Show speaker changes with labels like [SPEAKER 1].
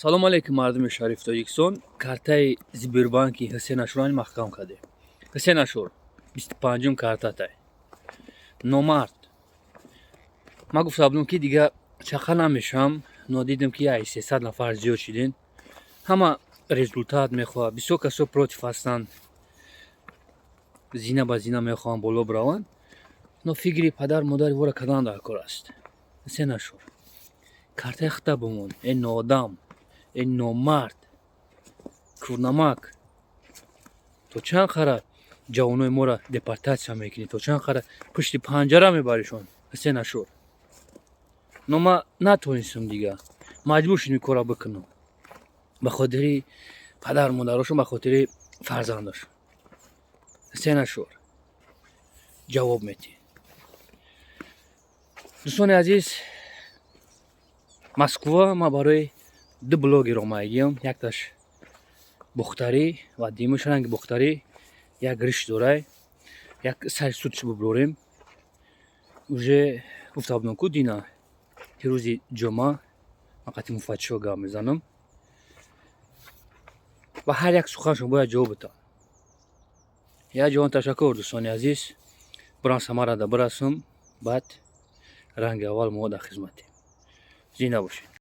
[SPEAKER 1] Салому алейкум, мардуми шариф Тоҷикистон. Картаи Сбербанки Ҳусен Ашурани маҳкам кардем. Ҳусен Ашур, 25-ум картатай. Номард. Ман гуфта будам, ки дига чақа намешавам, но дидем, ки яй 300 нафар зиёд шидин. Ҳама результат мехоҳад, бисёр касо против ҳастанд, зина ба зина мехоҳанд боло бираванд, но фикри падар модари вора кардан дар кор аст. Ҳусен Ашур, картаи хита бимон, э ноодам, э номард, курнамак. То чанд қара ҷавонои моро депортатсия мекунӣ? То чанд қара пушти панҷара мебаришон, Ҳусен Ашур? Но ман натонистам дига, маҷбур шудем ин корро бикунам ба хотири падару модарошон, ба хотири фарзандашон. Ҳусен Ашур, ҷавоб метиҳ. Дӯстони азиз, Москва ман барои ду блогер омадагиам. Якташ Бухтарӣ ва дуюмаш ранги Бухтарӣ як риш дорай, як сари судш бубурорем. Уже гуфта будам ку дина, ки рӯзи ҷумъа ман қати муфаттишо гап мезанам ва ҳар як суханшон бояд ҷавоб битам. Як ҷавон. Ташаккур, дӯстони азиз. Бурам, Самарада бирасам, баъд ранги аввал мо дар хизматем. Зинда бошед.